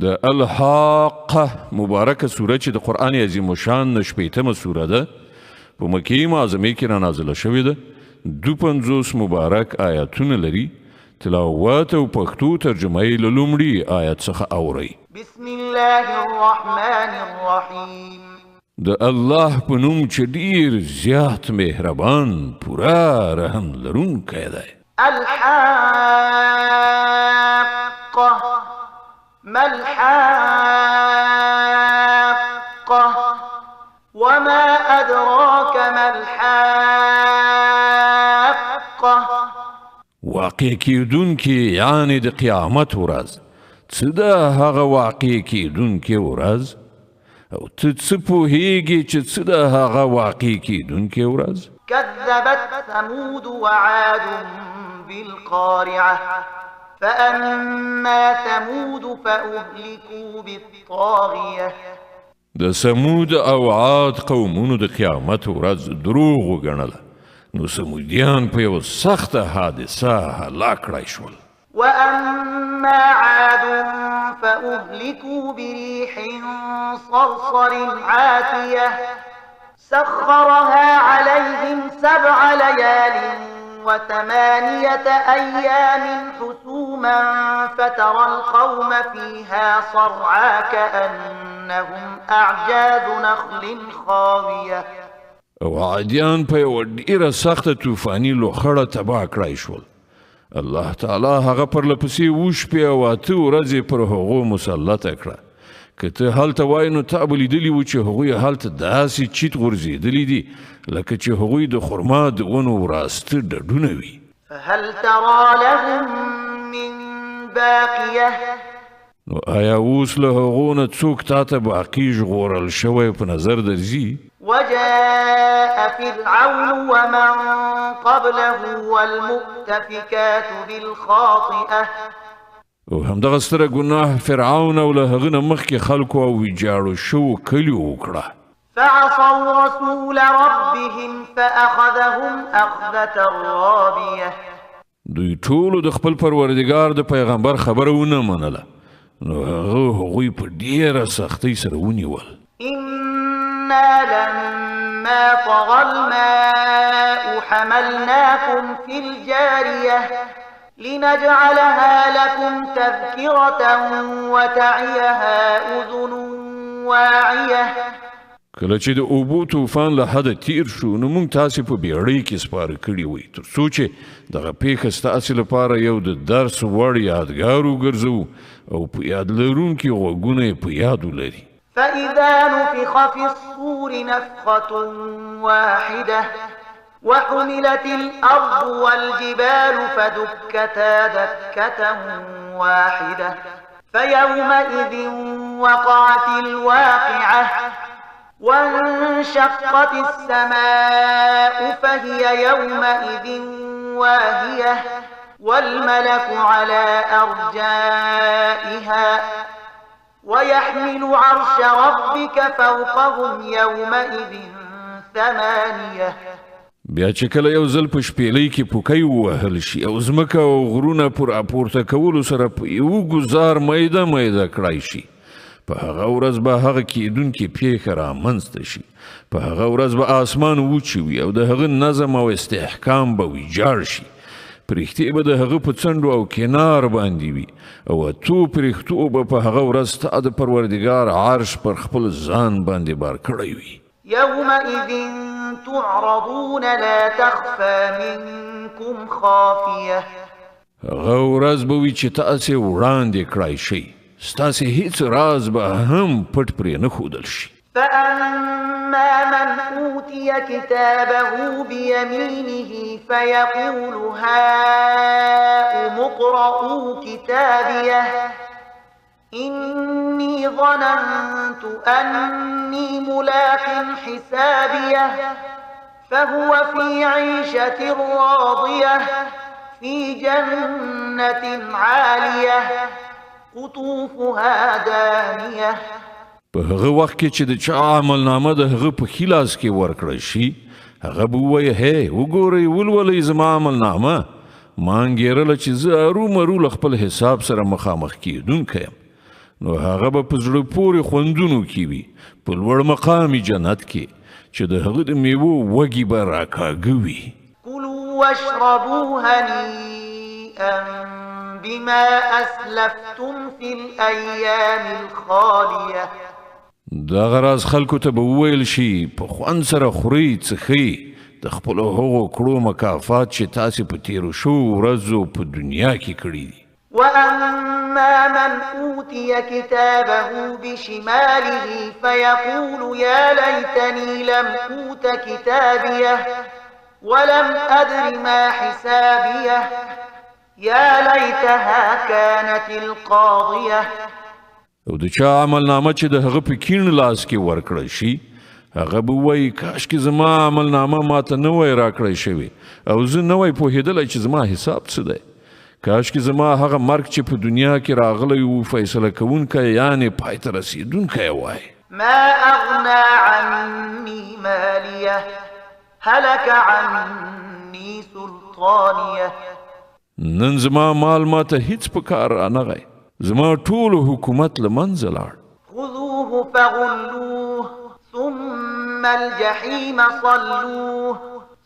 د الحاقه مبارکه سوره چې د قرآن عظیم الشان 60مه سوره ده، په مکې معظمې کې را نازله شوې ده. 52 مبارک آیاتونه لري. تلاوت او پښتو ترجمه یې له لومړي آیت څخه اورئ. بسم الله الرحمن الرحیم. د الله په نوم چې ډیر زیات مهربان، پوره رحم لرونکی دی. الحاقة ما الحاقة وما أدراك ما الحاقة. واقع کېدونکې یعنې د قیامت ورځ. څه ده هغه واقع کېدونکې ورځ؟ او ته څه پوهېږې چې څه ده هغه واقع کېدونکې ورځ؟ كذبت ثمود وعاد بالقارعة فأما ثمود فأهلكوا بالطاغية. د ثمود او عاد قومونو د قیامت ورځ دروغ وګڼله، نو ثمودیان په یوه سخته حادثه هلاک کړای شول. وأما عاد فأهلكوا بريح صرصر عاتية سخرها عليهم 7 ليال و8 أيام حسوما فترى القوم فيها صرعى كأنهم أعجاز نخل خاوية. او عادیان په یوه ډېره سخته طوفاني لوخړه تباه کړای شول. الله تعالی هغه پرله پسې 7 شپې او 8 ورځې پر هغو مسلطه کړه. که ته هلته وای نو تا به لیدلي وو چې هغوی هلته داسې چیت غورځېدلي دي لکه چې هغوی د خرما د ونو وراسته ډډونه وي. فهل ترى لهم من باقية. نو آیا اوس له هغو نه څوک تا ته باقي ژغورل شوی په نظر درځي؟ وجاء فرعون ومن قبله والمؤتفكات بالخاطئة. او همدغه ستره ګناه فرعون او له هغه نه مخکې خلکو او ویجاړو شوو کلیو وکړه. فعصوا رسول ربهم فأخذهم أخذة رابية. دوی ټولو د خپل پروردګار د پیغمبر خبره ونه منله، نو هغه هغوی په ډېره سختۍ سره ونیول. إنا لما طغى الماء حملناكم في الجارية لنجعلها لكم تذكرة وتعيها أذن واعية. کله چې د اوبو طوفان له حده تیر شو نو موږ تاسې په بیړۍ کې سپاره کړي وئ، تر څو چې دغه پېښه ستاسې لپاره یو د درس وړ یادګار وګرځوو او په یاد لرونکي غوږونه یې په یاد ولري. فإذا نفخ في الصور نفخة واحدة وحملت الأرض والجبال فدكتا دكة واحدة فيومئذ وقعت الواقعة وانشقت السماء فهي يومئذ واهية والملك على أرجائها ويحمل عرش ربك فوقهم يومئذ 8. بیا چې کله یو ځل په شپېلۍ کې پوکی ووهل شي او ځمکه او غرونه پر راپورته کولو سره په یو ګوزار میده میده کړای شي، په هغه ورځ به هغه کېدونکې پېښه رامنځته شي. په هغه ورځ به آسمان وچوي او د هغه نظم او استحکام به ویجاړ شي. پرښتې به د هغه په څنډو او کنار باندې وي او اتو پرښتو به په هغه ورځ ستا د پروردګار عرش پر خپل ځان باندې بار کړی وي. يومئذ تعرضون لا تخفى منكم خافية. هغه ورځ به وي چې تاسې وړاندې کړای شئ، ستاسې هیڅ راز به هم پټ پرې نه ښودل شي. فأما من أوتي كتابه بيمينه فيقول هاؤم اقرءوا كتابيه إني ظننت أني ملاق حسابيه فهو في عيشة راضية في جنة عالية قطوفها دانية. په هغه وخت کې چې د چا عملنامه د هغه په ښي لاس کې ورکړل شي، هغه به ووایي: هی وګورئ، ولولئ زما عملنامه. ما انګېرله چې زه هرومرو له خپل حساب سره مخامخ کېدونکی یم. نو هغه به په زړه پورې خوندونو کې وي، په لوړ مقامي جنت کې چې د هغه د میوو وږي به راکاږه وي. كلوا واشربوا هنيئا بما أسلفتم في الأيام الخالية. دغه راز خلکو ته به وویل شي په خوند سره خورئ څښئ د خپلو هغو کړو مکافات چې تاسې په تېرو شوو ورځو په دنیا کې کړي دي. وأما من أوتي كتابه بشماله فيقول يا ليتني لم أوت كتابيه ولم أدر ما حسابيه يا ليتها كانت القاضية. او د چا عملنامه چې د هغه په کیڼ لاس کې ورکړل شي، هغه به وایي کاشکې زما عملنامه ماته نه وای راکړی شوې او زه نه وای پوهېدلی چې زما حساب څه دی. کاشکې زما هغه مرګ چې په دنیا کې راغلی و فیصله کوونکی یعنې پای ته رسېدونکی وای. ما أغنى عني ماليه هلك عني سلطانيه. نن زما مال ماته هیڅ په کار رانغی، زما ټول حکومت له منځه لاړ. خذوه فغلوه ثم الجحيم صلوه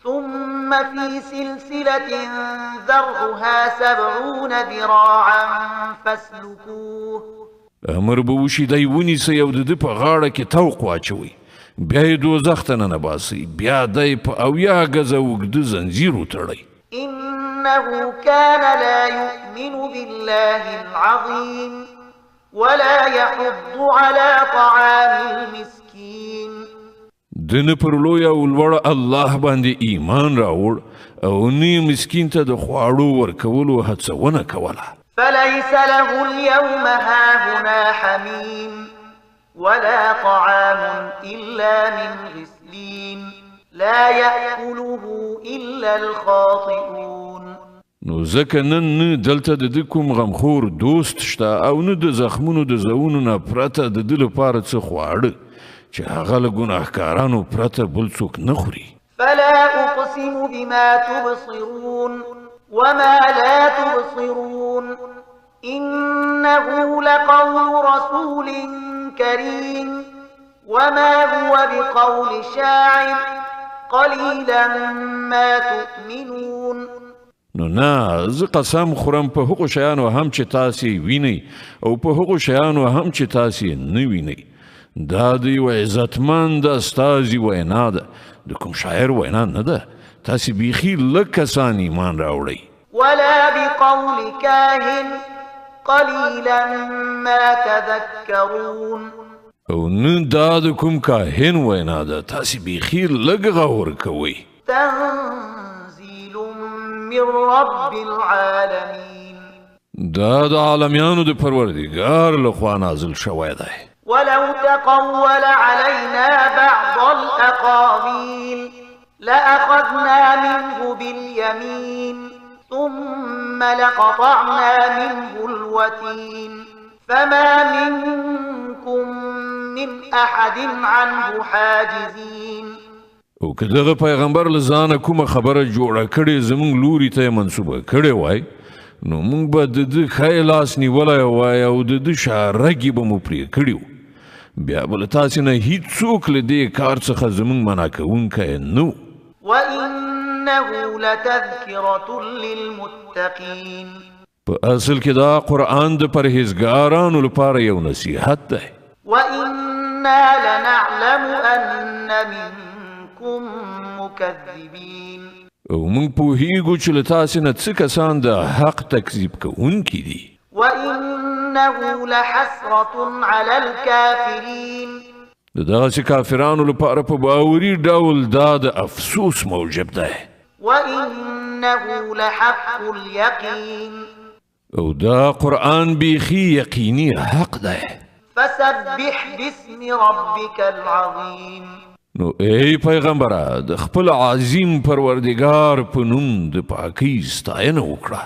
ثم في سلسلة ذرعها 70 ذراعا فاسلكوه. امر به وشي دی ونیسئ او د ده په غاړه کې طوق واچوئ، بیا یې دوزخ ته ننباسئ، بیا دی په 70 ګزه اوږده زنځیر وتړئ. إنه كان لا يؤمن بالله العظيم ولا يحض على طعام المسكين. ده نه پر لوی او لوړ الله باندې ایمان راوړ او نه یې مسکین ته د خواړو ورکولو هڅونه کوله. فليس له اليوم هاهنا حميم ولا طعام إلا من غسلين لا يأكله إلا الخاطئون. نو ځکه نن نه دلته د ده کوم غمخور دوست شته او نه د زخمونو د ځایونو نه پرته د ده لپاره څه خواړه چې هغه له ګناهکارانو پرته بل څوک نه خوري. فلا أقسم بما تبصرون وما لا تبصرون إنه لقول رسول كريم وما هو بقول شاعر قليلا ما تؤمنون. نو نه، زه قسم خورم په هغو شیانو هم چې تاسې وینئ او په هغو شیانو هم چې تاسې نه وینئ. دا د یو عزتمند استازي وینا ده، د کوم شاعر وینا نه ده. تاسې بیخي لږ کسان ایمان راوړئ. ولا بقول كاهن قليلا ما تذكرون. او نه دا د کوم کاهن وینا ده، تاسې بیخي لږ غور کوئ. تنزيل من رب العالمين. دا د عالمیانو د پروردګار لخوا نازل شوی دی. ولو تقول علينا بعض الأقاويل لأخذنا منه باليمين ثم لقطعنا منه الوتين فما منكم من أحد عنه حاجزين. او که دغه پیغمبر له ځانه کومه خبره جوړه کړې زموږ لوري ته یې منسوبه کړې وای، نو موږ به د ده ښی لاس نیولی وای او د ده شارګي به مو پرې کړي وو. بیا به له تاسې نه هیڅوک له دې کار څخه زموږ منع کوونکی نه و. وإنه لتذكرة للمتقين. په اصل کې دا قرآن د پرهیزګارانو لپاره یو نصیحت دی. وإنا لنعلم أن منكم مكذبين. او موږ پوهیږو چې له تاسې نه څه کسان د حق تکذیب کوونکي دي. وإنه لحسرة على الكافرين. د دغسې کافرانو لپاره په باوري ډول دا د افسوس موجب دی. وإنه لحق اليقين. او دا قرآن بیخي یقیني حق دی. فسبح باسم ربك العظيم. نو ای پیغمبره، د خپل عظیم پروردګار په نوم د پاکۍ ستاینه وکړه.